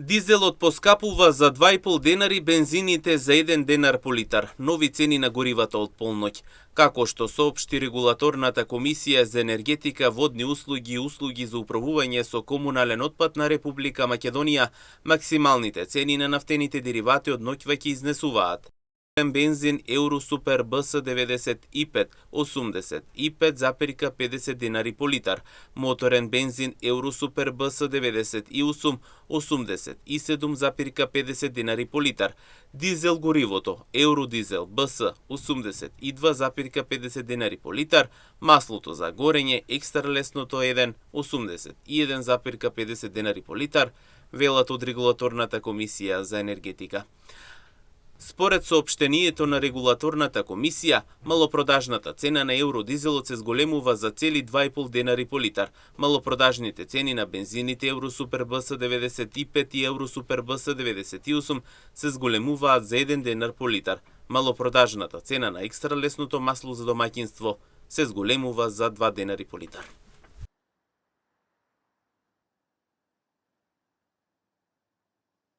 Дизелот поскапува за 2,5 денари, бензините за 1 денар по литар. Нови цени на горивата од полноќ. Како што соопшти регулаторната комисија за енергетика, водни услуги и услуги за управување со комунален отпад на Република Македонија, максималните цени на нафтените деривати од ноќ веќе изнесуваат. Бензин Евро Супер БС 95 85,50 денари по литар, моторен бензин Евро Супер БС 98 87,50 денари по литар, дизел горивото Евро Дизел БС 82,50 денари по литар, маслото за горење екстра лесното 1 81,50 денари по литар, велат од регулаторната комисија за енергетика. Според соопштението на регулаторната комисија, малопродажната цена на евродизелот се зголемува за цели 2,5 денари по литар. Малопродажните цени на бензините Евро Супер БС 95 и Евро Супер БС 98 се зголемуваат за 1 денар по литар. Малопродажната цена на екстра лесното масло за домаќинство се зголемува за 2 денари по литар.